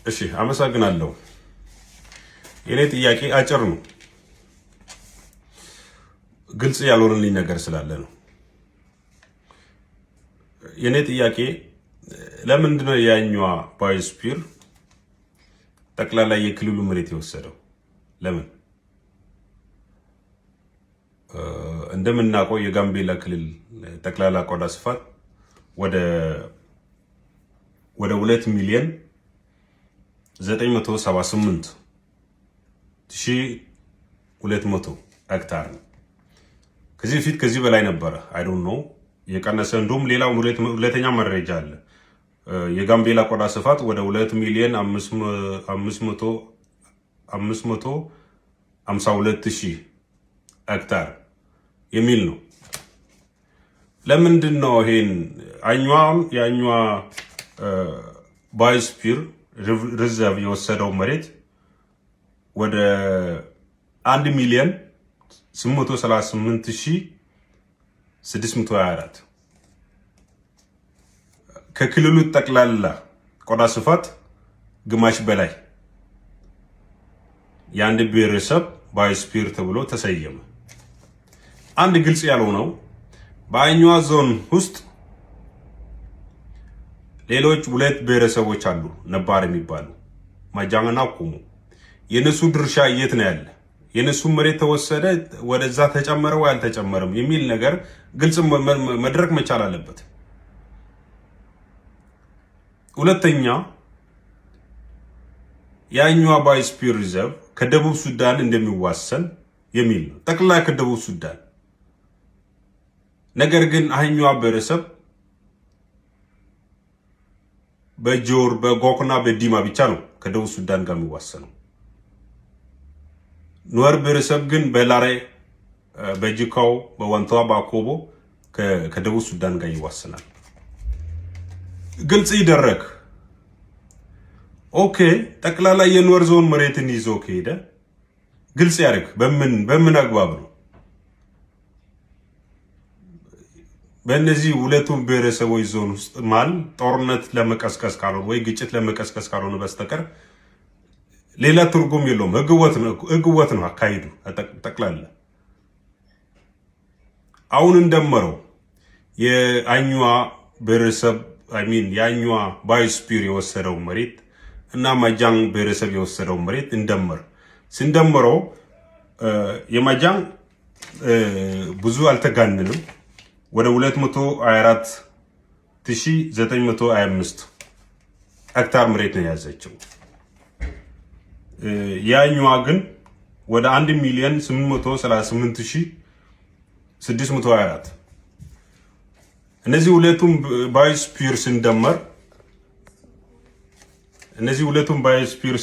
እሺ፣ አመሰግናለሁ። የኔ ጥያቄ አጭር ነው፣ ግልጽ ያልሆነልኝ ነገር ስላለ ነው። የኔ ጥያቄ ለምንድነው የአኙዋ biosphere ጠቅላላ የክልሉ መሬት የወሰደው? ለምን? እንደምናውቀው የጋምቤላ ክልል ጠቅላላ ቆዳ ስፋት ወደ 2,978,200 ሄክታር ነው። ከዚህ በፊት ከዚህ በላይ ነበረ። I don't know የቀነሰ፣ እንዲሁም ሌላ ሁለተኛ መረጃ አለ። የጋምቤላ ቆዳ ስፋት ወደ 2 ሚሊዮን 552,000 ሄክታር የሚል ነው። ለምንድን ነው ይሄን የአኙዋ biosphere reserve የወሰደው መሬት ወደ 1,838,624፣ ከክልሉ ጠቅላላ ቆዳ ስፋት ግማሽ በላይ የአንድ ብሔረሰብ biosphere ተብሎ ተሰየመ? አንድ ግልጽ ያልሆነው በአኙዋ ዞን ውስጥ ሌሎች ሁለት ብሔረሰቦች አሉ ነባር የሚባሉ፣ ማጃንግና ኩሙ። የነሱ ድርሻ የት ነው ያለ? የነሱ መሬት ተወሰደ፣ ወደዛ ተጨመረ ወይ አልተጨመረም የሚል ነገር ግልጽ መድረክ መቻል አለበት። ሁለተኛ፣ የአኙዋ biosphere reserve ከደቡብ ሱዳን እንደሚዋሰን የሚል ነው። ጠቅላላ ከደቡብ ሱዳን፣ ነገር ግን አኙዋ ብሔረሰብ በጆር፣ በጎክና በዲማ ብቻ ነው ከደቡብ ሱዳን ጋር የሚዋሰነው። ኑዌር ብሔረሰብ ግን በላሬ፣ በጅካው፣ በዋንታዋ፣ በአኮቦ ከደቡብ ሱዳን ጋር ይዋሰናል። ግልጽ ይደረግ። Okay፣ ጠቅላላ የኑዌር ዞን መሬትን ይዞ ከሄደ ግልጽ ያድርግ። በምን አግባብ ነው? በእነዚህ ሁለቱም ብሔረሰቦች ዞን ውስጥ መሃል ጦርነት ለመቀስቀስ ካልሆነ ወይ ግጭት ለመቀስቀስ ካልሆነ በስተቀር ሌላ ትርጉም የለውም። ህገወጥ ነው አካሄዱ ጠቅላላ። አሁን እንደመረው የአኙዋ ብሔረሰብ፣ I mean የአኙዋ biosphere የወሰደው መሬት እና ማጃንግ ብሔረሰብ የወሰደው መሬት እንደመር ስንደምረው የማጃንግ ብዙ አልተጋንንም፣ ወደ 224,925 ሄክታር መሬት ነው የያዘችው። የአኙዋ ግን ወደ 1 ሚሊዮን 838,624። እነዚህ ሁለቱም biosphere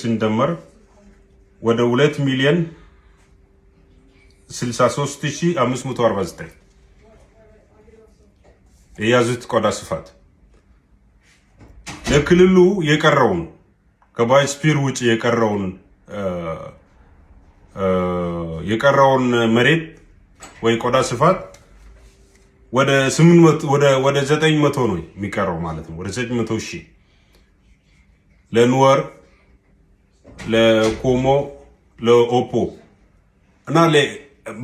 ስንደመር ወደ 2 ሚሊዮን 63,549 የያዙት ቆዳ ስፋት፣ ለክልሉ የቀረውን ከ biosphere ውጭ የቀረውን መሬት ወይ ቆዳ ስፋት ወደ 800፣ ወደ 900 ነው የሚቀረው ማለት ነው። ወደ 900 ሺህ ለኑዌር፣ ለኮሞ፣ ለኦፖ እና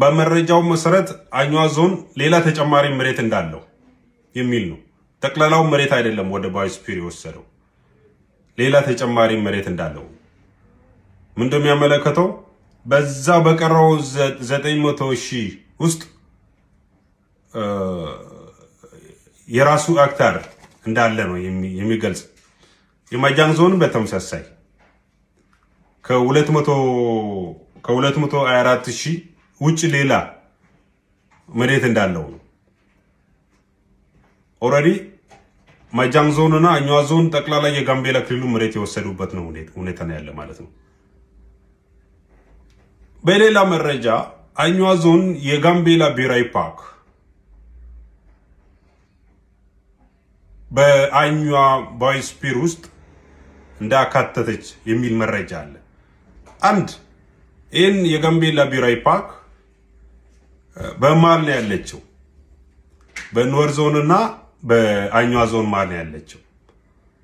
በመረጃው መሰረት አኙዋ ዞን ሌላ ተጨማሪ መሬት እንዳለው የሚል ነው። ጠቅላላው መሬት አይደለም ወደ biosphere የወሰደው፣ ሌላ ተጨማሪ መሬት እንዳለው ምን እንደሚያመለከተው በዛ በቀረው 900 ሺህ ውስጥ የራሱ ሄክታር እንዳለ ነው የሚገልጽ። የማጃንግ ዞን በተመሳሳይ ከ224 ሺህ ውጭ ሌላ መሬት እንዳለው ነው። Already ማጃንግ ዞን እና አኙዋ ዞን ጠቅላላ የጋምቤላ ክልሉ መሬት የወሰዱበት ነው ሁኔታ ነው ያለ ማለት ነው። በሌላ መረጃ አኙዋ ዞን የጋምቤላ ብሔራዊ ፓርክ በአኙዋ biosphere ውስጥ እንዳካተተች የሚል መረጃ አለ። አንድ ይህን የጋምቤላ ብሔራዊ ፓርክ በመሀል ነው ያለችው፣ በኑዌር ዞን እና በአኙዋ ዞን መሀል ነው ያለችው።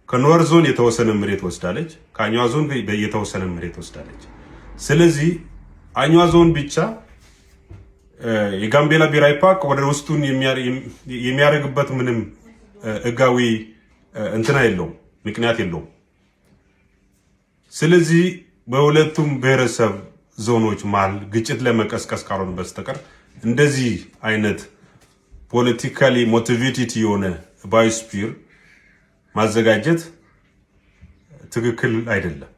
ከኑዌር ዞን የተወሰነ መሬት ወስዳለች። ከአኟ ዞን የተወሰነ መሬት ወስዳለች። ስለዚህ አኟ ዞን ብቻ የጋምቤላ ብሔራዊ ፓርክ ወደ ውስጡን የሚያደርግበት ምንም ህጋዊ እንትና የለውም፣ ምክንያት የለውም። ስለዚህ በሁለቱም ብሔረሰብ ዞኖች መሀል ግጭት ለመቀስቀስ ካልሆነ በስተቀር እንደዚህ አይነት politically motivated የሆነ biosphere ማዘጋጀት ትክክል አይደለም።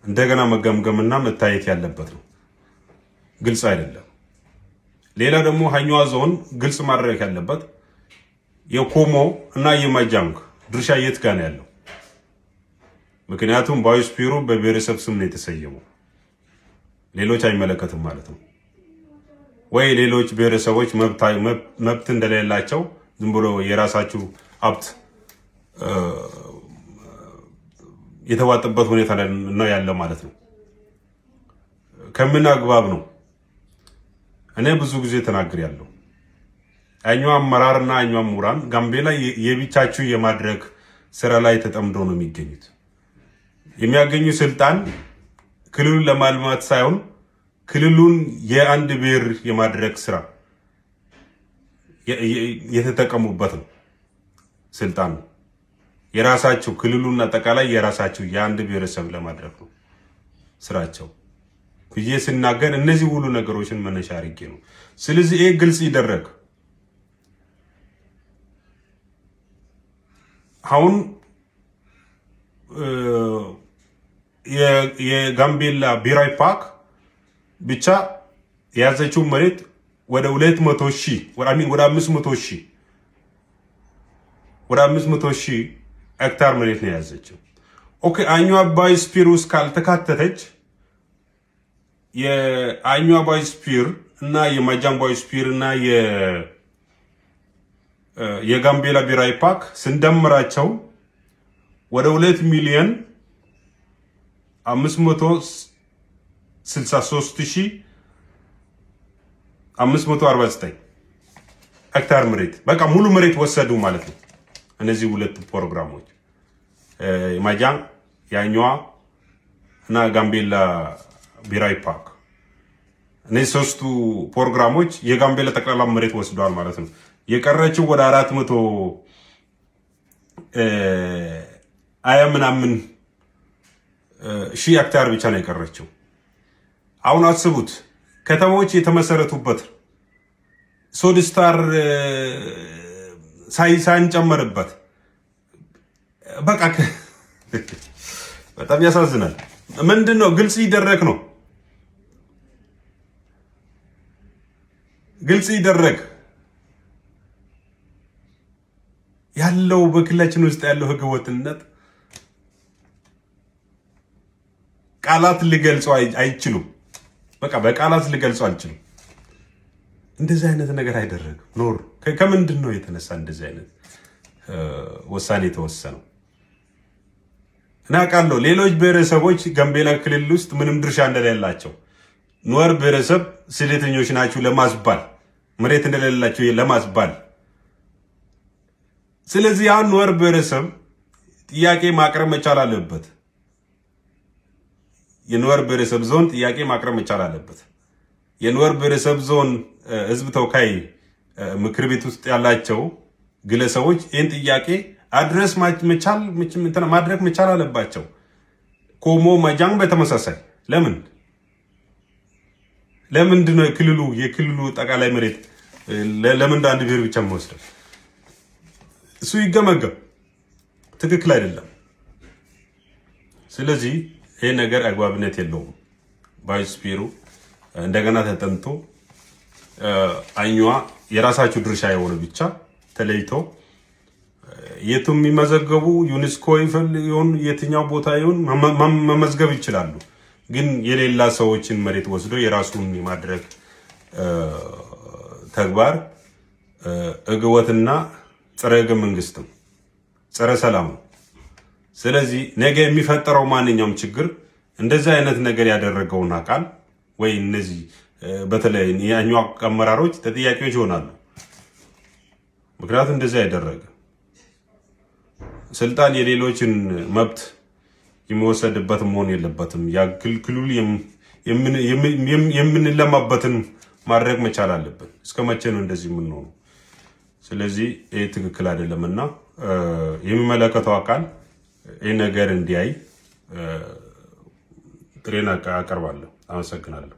እንደገና መገምገምና መታየት ያለበት ነው። ግልጽ አይደለም። ሌላ ደግሞ ሀኛዋ ዞን ግልጽ ማድረግ ያለበት የኮሞ እና የማጃንግ ድርሻ የት ጋር ነው ያለው? ምክንያቱም biosphere ኡ በብሔረሰብ ስም ነው የተሰየመው፣ ሌሎች አይመለከትም ማለት ነው። ወይ ሌሎች ብሔረሰቦች መብት እንደሌላቸው ዝም ብሎ የራሳችሁ ሀብት የተዋጠበት ሁኔታ ነው ያለው ማለት ነው። ከምን አግባብ ነው? እኔ ብዙ ጊዜ ተናግሬያለሁ። አኟ አመራርና አኟ ምሁራን ጋምቤላ የብቻችሁ የማድረግ ስራ ላይ ተጠምዶ ነው የሚገኙት። የሚያገኙ ስልጣን ክልሉን ለማልማት ሳይሆን ክልሉን የአንድ ብሔር የማድረግ ስራ የተጠቀሙበት ነው። ስልጣኑ የራሳቸው ክልሉን አጠቃላይ የራሳቸው የአንድ ብሔረሰብ ለማድረግ ነው ስራቸው ብዬ ስናገር እነዚህ ሁሉ ነገሮችን መነሻ አድርጌ ነው። ስለዚህ ይህ ግልጽ ይደረግ። አሁን የጋምቤላ ብሔራዊ ፓርክ ብቻ የያዘችው መሬት ወደ 200 ሺህ ወደ 500 ሺህ ወደ 500 ሺህ ሄክታር መሬት ነው የያዘችው። Okay፣ አኟ biosphere ውስጥ ካልተካተተች የአኟ biosphere እና የማጃንግ biosphere እና የጋምቤላ ብሔራዊ ፓርክ ስንደምራቸው ወደ 2 ሚሊዮን 563,549 ሄክታር መሬት በቃ ሙሉ መሬት ወሰዱ ማለት ነው። እነዚህ ሁለቱ ፕሮግራሞች ማጃንግ፣ የአኟ እና ጋምቤላ ብሔራዊ ፓርክ፣ እነዚህ ሶስቱ ፕሮግራሞች የጋምቤላ ጠቅላላ መሬት ወስደዋል ማለት ነው። የቀረችው ወደ 420 ምናምን ሺህ ሄክታር ብቻ ነው የቀረችው። አሁን አስቡት፣ ከተሞች የተመሰረቱበት ሶድስታር ሳይጨመርበት በቃ በጣም ያሳዝናል። ምንድን ነው ግልጽ ይደረግ ነው፣ ግልጽ ይደረግ ያለው በክልላችን ውስጥ ያለው ህገወጥነት ቃላት ሊገልጸው አይችሉም። በቃ በቃላት ሊገልጸው አልችሉም። እንደዚህ አይነት ነገር አይደረግም። ኖር ከምንድን ነው የተነሳ እንደዚህ አይነት ውሳኔ የተወሰነው? እና አውቃለሁ ሌሎች ብሔረሰቦች ጋምቤላ ክልል ውስጥ ምንም ድርሻ እንደሌላቸው፣ ኑዌር ብሔረሰብ ስደተኞች ናቸው ለማስባል፣ መሬት እንደሌላቸው ለማስባል። ስለዚህ ያን ኑዌር ብሔረሰብ ጥያቄ ማቅረብ መቻል አለበት። የኑዌር ብሔረሰብ ዞን ጥያቄ ማቅረብ መቻል አለበት። የኑዌር ብሔረሰብ ዞን ህዝብ ተወካይ ምክር ቤት ውስጥ ያላቸው ግለሰቦች ይህን ጥያቄ address መቻል ማድረግ መቻል አለባቸው። ኮሞ ማጃንግ በተመሳሳይ። ለምንድን ነው የክልሉ ጠቃላይ መሬት ለምን አንድ ብሔር ብቻ መወስደው? እሱ ይገመገም፣ ትክክል አይደለም። ስለዚህ ይህ ነገር አግባብነት የለውም። Biosphere ኡ እንደገና ተጠንቶ አኟ የራሳቸው ድርሻ የሆነ ብቻ ተለይቶ የቱ የሚመዘገቡ ዩኔስኮ ይሁን የትኛው ቦታ ይሁን መመዝገብ ይችላሉ። ግን የሌላ ሰዎችን መሬት ወስዶ የራሱን የማድረግ ተግባር ህገወጥና ጸረ ህገ መንግስትም ጸረ ሰላም ነው። ስለዚህ ነገ የሚፈጠረው ማንኛውም ችግር እንደዚህ አይነት ነገር ያደረገውን አካል ወይ እነዚህ በተለይ የአኟ አመራሮች ተጠያቂዎች ይሆናሉ። ምክንያቱም እንደዚህ አይደረግም። ስልጣን የሌሎችን መብት የሚወሰድበት መሆን የለበትም። የክልሉ የምንለማበትን ማድረግ መቻል አለብን። እስከ መቼ ነው እንደዚህ የምንሆነው? ስለዚህ ይህ ትክክል አይደለም እና የሚመለከተው አካል ይህ ነገር እንዲያይ ጥሪዬን አቀርባለሁ። አመሰግናለሁ።